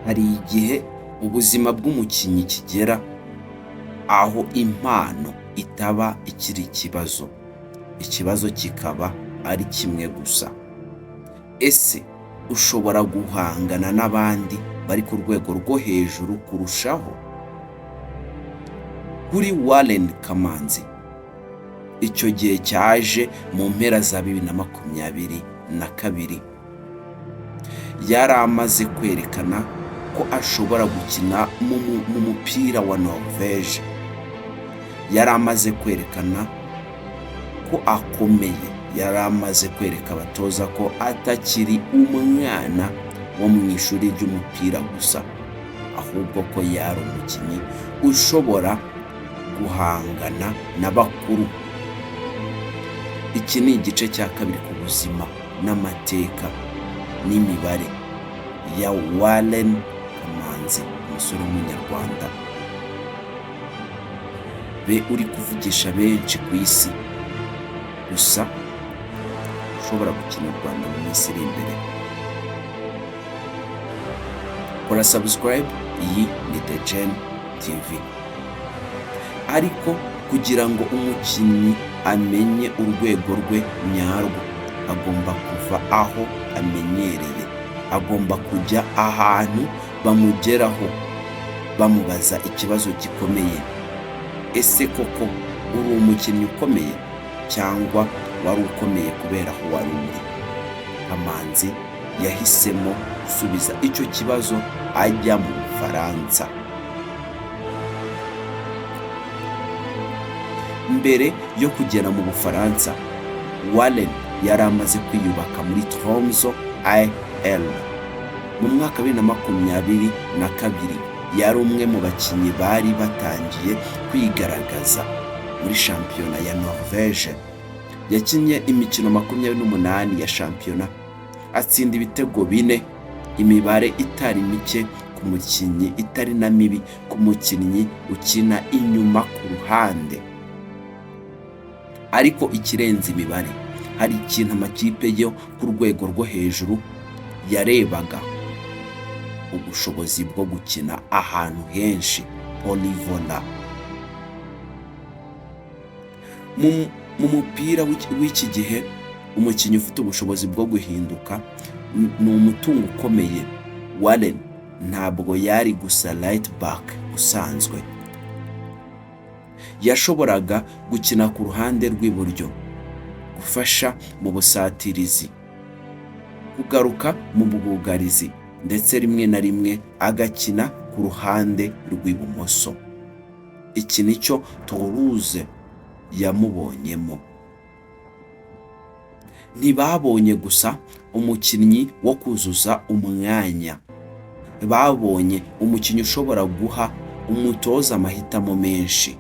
Hari igihe ubuzima bw'umukinnyi kigera aho impano itaba ikiri ikibazo, ikibazo kikaba ari kimwe gusa: ese ushobora guhangana n'abandi bari ku rwego rwo hejuru kurushaho? Kuri Warren Kamanzi, icyo gihe cyaje mu mpera za 2022. Yari amaze kwerekana ko ashobora gukina mu mupira wa Norvège, yari amaze kwerekana ko akomeye, yari amaze kwereka abatoza ko atakiri umwana wo mu ishuri ry'umupira gusa, ahubwo ko yari umukinnyi ushobora guhangana n'abakuru. Iki ni igice cya kabiri ku buzima n'amateka n'imibare ya Warren Kamanzi, umusore w'Umunyarwanda be uri kuvugisha benshi ku isi, gusa ushobora gukina u Rwanda mu minsi iri imbere. Kora subscribe, iyi ni The Gen TV. Ariko kugira ngo umukinnyi amenye urwego rwe nyarwo, agomba kuva aho amenyereye, agomba kujya ahantu bamugeraho bamubaza ikibazo gikomeye: ese koko uri umukinnyi ukomeye, cyangwa wari ukomeye kubera aho wari uri? Kamanzi yahisemo gusubiza icyo kibazo ajya mu Bufaransa. Mbere yo kugera mu Bufaransa, Warren yari amaze kwiyubaka muri Tromsø IL. Mu mwaka wa 2022 yari umwe mu bakinnyi bari batangiye kwigaragaza muri shampiyona ya Norvège. Yakinnye imikino 28 ya shampiyona, atsinda ibitego 4, imibare itari mike ku mukinnyi, itari na mibi ku mukinnyi ukina inyuma ku ruhande. Ariko ikirenze imibare, hari ikintu amakipe yo ku rwego rwo hejuru yarebaga: ubushobozi bwo gukina ahantu henshi, polyvalent. Mu mupira w'iki gihe, umukinnyi ufite ubushobozi bwo guhinduka ni umutungo ukomeye. Warren ntabwo yari gusa right back usanzwe, yashoboraga gukina ku ruhande rw'iburyo, gufasha mu busatirizi, kugaruka mu bwugarizi, ndetse rimwe na rimwe agakina ku ruhande rw'ibumoso. Iki nicyo Toulouse yamubonyemo. Ntibabonye gusa umukinnyi wo kuzuza umwanya, babonye umukinnyi ushobora guha umutoza amahitamo menshi.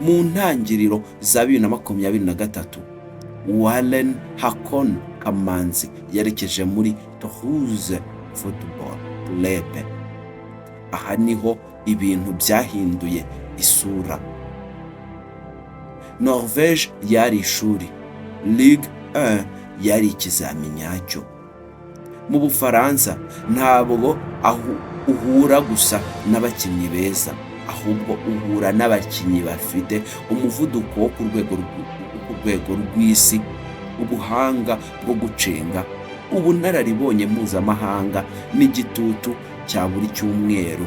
Mu ntangiriro za 2023, Warren Hakon Kamanzi yerekeje muri Toulouse Football Club. Aha niho ibintu byahinduye isura. Norvège yari ishuri, Ligue 1 yari ikizami nyacyo. Mu Bufaransa ntabwo uhura gusa n'abakinnyi beza, ahubwo uhura n'abakinnyi bafite umuvuduko wo ku rwego rw'isi, ubuhanga bwo gucenga, ubunararibonye mpuzamahanga n'igitutu cya buri cyumweru.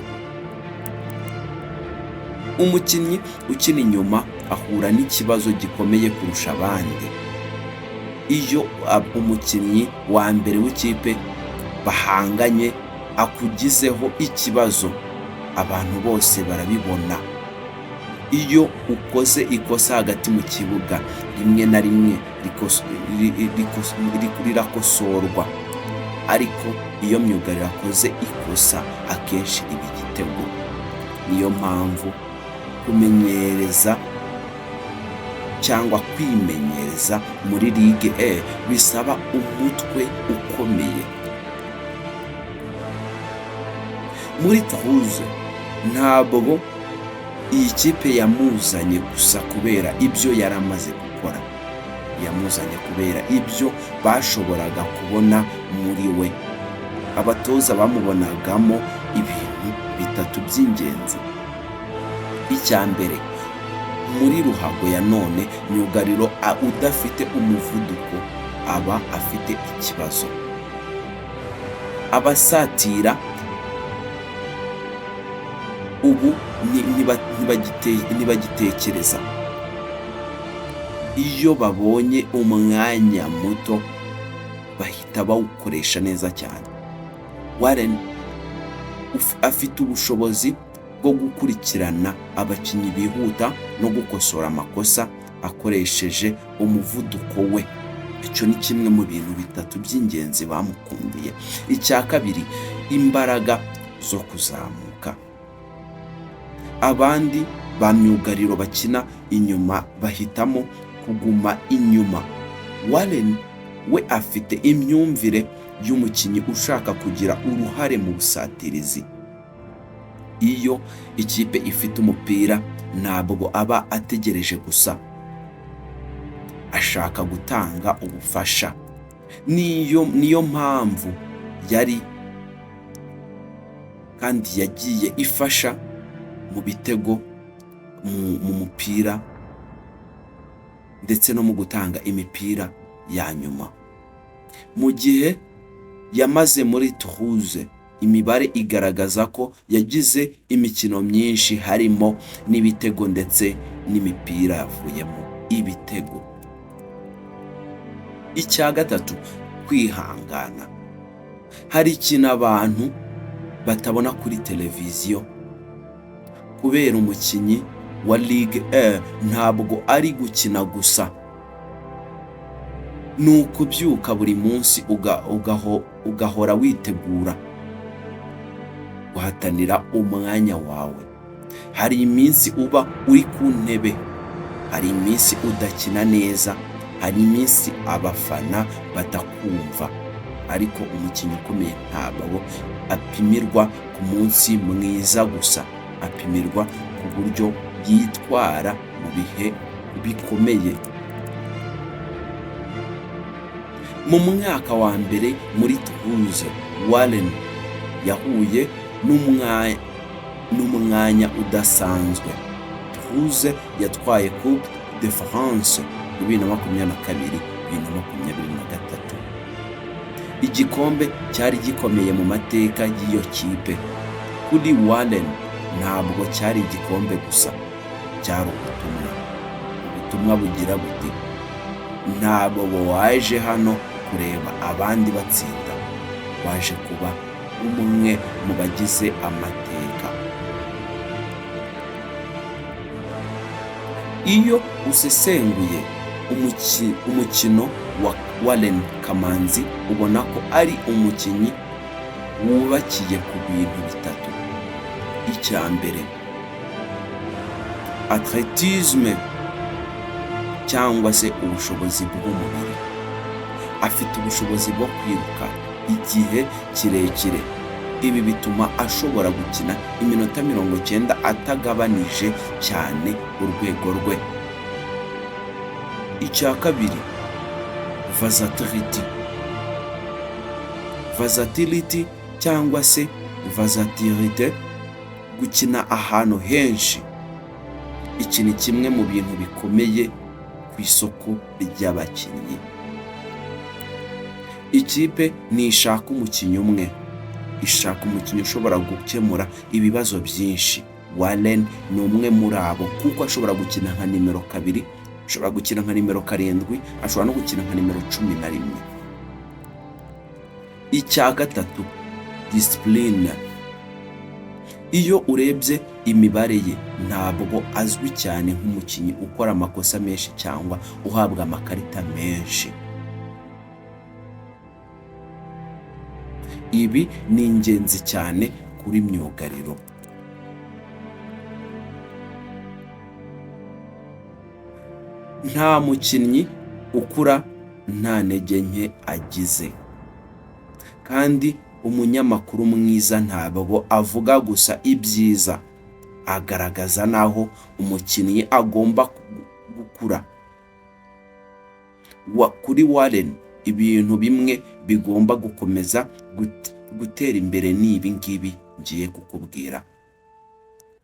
Umukinnyi ukina inyuma ahura n'ikibazo gikomeye kurusha abandi: iyo umukinnyi wa mbere w'ikipe bahanganye akugizeho ikibazo, abantu bose barabibona. Iyo ukoze ikosa hagati mu kibuga, rimwe na rimwe rirakosorwa, ariko iyo myugariro akoze ikosa, akenshi riba igitego. Niyo mpamvu kumenyereza cyangwa kwimenyereza muri Ligue 1 bisaba umutwe ukomeye. Muri Toulouse ntabwo iyi kipe yamuzanye gusa kubera ibyo yari amaze gukora, yamuzanye kubera ibyo bashoboraga kubona muri we. Abatoza bamubonagamo ibintu bitatu by'ingenzi. Icya mbere, muri ruhago ya none, myugariro udafite umuvuduko aba afite ikibazo. Abasatira ubu ntibagitekereza. Iyo babonye umwanya muto, bahita bawukoresha neza cyane. Warren afite ubushobozi bwo gukurikirana abakinnyi bihuta no gukosora amakosa akoresheje umuvuduko we. Icyo ni kimwe mu bintu bitatu by'ingenzi bamukundiye. Icya kabiri, imbaraga zo kuzamuka. Abandi ba myugariro bakina inyuma bahitamo kuguma inyuma. Warren we afite imyumvire y'umukinnyi ushaka kugira uruhare mu busatirizi. Iyo ikipe ifite umupira, ntabwo aba ategereje gusa, ashaka gutanga ubufasha. Niyo mpamvu yari kandi yagiye ifasha mu bitego, mu mupira ndetse no mu gutanga imipira ya nyuma. Mu gihe yamaze muri Toulouse, imibare igaragaza ko yagize imikino myinshi, harimo n'ibitego ndetse n'imipira yavuyemo ibitego. Icya gatatu, kwihangana. Hari ikintu abantu batabona kuri televiziyo. Kubera umukinnyi wa Ligue 1 ntabwo ari gukina gusa, ni ukubyuka buri munsi ugahora witegura guhatanira umwanya wawe. Hari iminsi uba uri ku ntebe, hari iminsi udakina neza, hari iminsi abafana batakumva, ariko umukinnyi ukomeye ntabwo apimirwa ku munsi mwiza gusa, apimirwa ku buryo yitwara mu bihe bikomeye. Mu mwaka wa mbere muri Toulouse, Warren yahuye n'umwanya udasanzwe. Toulouse yatwaye Coupe de France 2022, 2023, igikombe cyari gikomeye mu mateka y'iyo kipe. Kuri Warren, ntabwo cyari igikombe gusa, cyari ubutumwa. Ubutumwa bugira buti: "Ntabwo waje hano kureba abandi batsinda, waje kuba umwe mu bagize amateka." Iyo usesenguye umukino wa Warren Kamanzi, ubona ko ari umukinnyi wubakiye ku bintu bitatu. Icya mbere, athlétisme cyangwa se ubushobozi bw'umubiri. Afite ubushobozi bwo kwiruka igihe kirekire. Ibi bituma ashobora gukina iminota 90 atagabanije cyane urwego rwe. Icya kabiri, versatility. Versatility cyangwa se versatilité, gukina ahantu henshi. Iki ni kimwe mu bintu bikomeye ku isoko ry'abakinnyi. Ikipe ntishaka umukinnyi umwe, ishaka umukinnyi ushobora gukemura ibibazo byinshi. Warren ni umwe muri abo, kuko ashobora gukina nka nimero 2, ashobora gukina nka nimero 7, ashobora no gukina nka nimero 11. Icya gatatu, discipline. Iyo urebye imibare ye, ntabwo azwi cyane nk'umukinnyi ukora amakosa menshi cyangwa uhabwa amakarita menshi. Ibi ni ingenzi cyane kuri myugariro. Nta mukinnyi ukura nta ntege nke agize, kandi umunyamakuru mwiza ntabwo avuga gusa ibyiza, agaragaza n'aho umukinnyi agomba gukura. Kuri Warren, Ibintu bimwe bigomba gukomeza gutera imbere ni ibi ngibi ngiye kukubwira.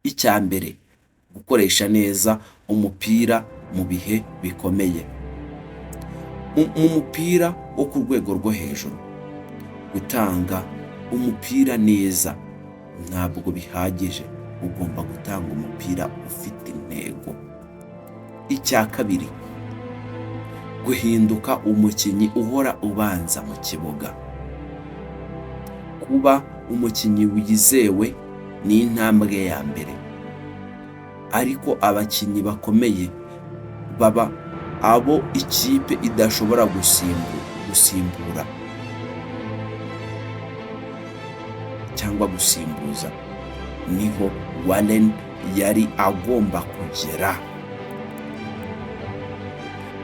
Icya mbere, gukoresha neza umupira mu bihe bikomeye. Mu mupira wo ku rwego rwo hejuru, gutanga umupira neza ntabwo bihagije, ugomba gutanga umupira ufite intego. Icya kabiri, guhinduka umukinnyi uhora ubanza mu kibuga. Kuba umukinnyi wizewe ni intambwe ya mbere, ariko abakinnyi bakomeye baba abo ikipe idashobora gusimbura cyangwa gusimbuza. Niho Warren yari agomba kugera.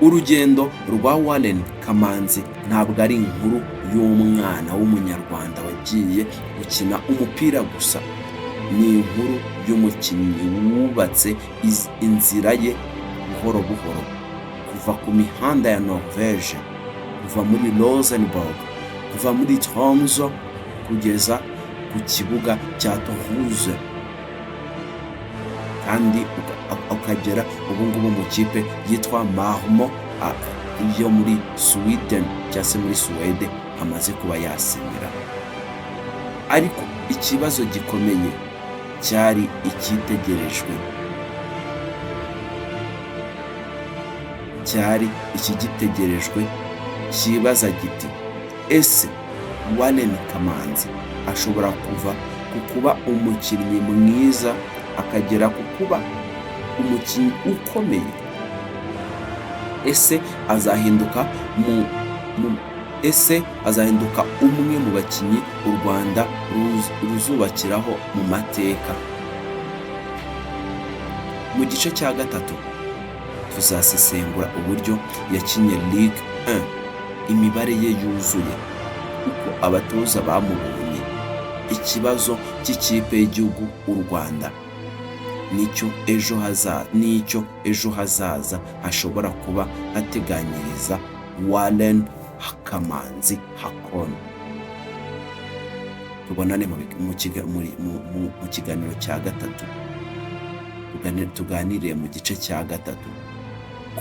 Urugendo rwa Warren Kamanzi ntabwo ari inkuru y'umwana w'Umunyarwanda wagiye gukina umupira gusa, ni inkuru y'umukinnyi wubatse inzira ye buhoro buhoro, kuva ku mihanda ya Norvège, kuva muri Rosenborg, kuva muri Tromsø kugeza ku kibuga cya Toulouse, kandi ukagera ubu ngubu mu kipe yitwa Malmö yo muri Sweden cyangwa se muri Suwede amaze kuba yasinyira. Ariko ikibazo gikomeye cyari icyitegerejwe, cyari ikigitegerejwe cyibaza giti: ese Warren Kamanzi ashobora kuva ku kuba umukinnyi mwiza akagera ku kuba umukinnyi ukomeye? Ese azahinduka mu, mu ese azahinduka umwe mu bakinnyi u Rwanda ruzubakiraho mu mateka? Mu gice cya gatatu tuzasesengura uburyo yakinye Ligue 1, imibare ye yuzuye, uko abatoza bamubonye, ikibazo cy'ikipe y'igihugu u Rwanda n'icyo ejo hazaza hashobora kuba hateganyiriza Warren Kamanzi Hakon. Tubonane mu kiganiro cya gatatu, tuganire mu gice cya gatatu.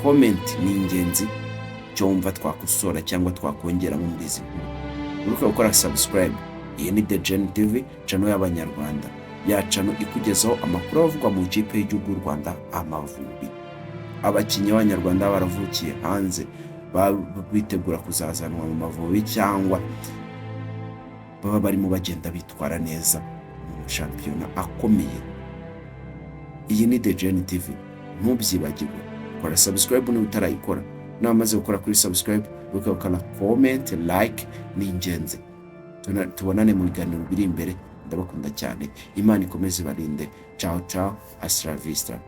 Comment ni ingenzi, icyo wumva twakosora cyangwa twakongeramo muri izi nkuru. Wibuke gukora subscribe. Iyi ni The Gen TV, channel y'Abanyarwanda, ya channel ikugezaho amakuru avugwa mu ikipe y'igihugu y'u Rwanda Amavubi, abakinnyi b'Abanyarwanda baravukiye hanze bitegura kuzazanwa mu Mavubi cyangwa baba barimo bagenda bitwara neza mu shampiyona akomeye. Iyi ni The Gen TV, ntubyibagirwe. Kora subscribe niba utarayikora. Niba umaze gukora kuri subscribe, wibuke gukora comment, like ni ingenzi. Tubonane mu biganiro biri imbere. Ndabakunda cyane, Imana ikomeze ibarinde. Ciao ciao, hasta la vista.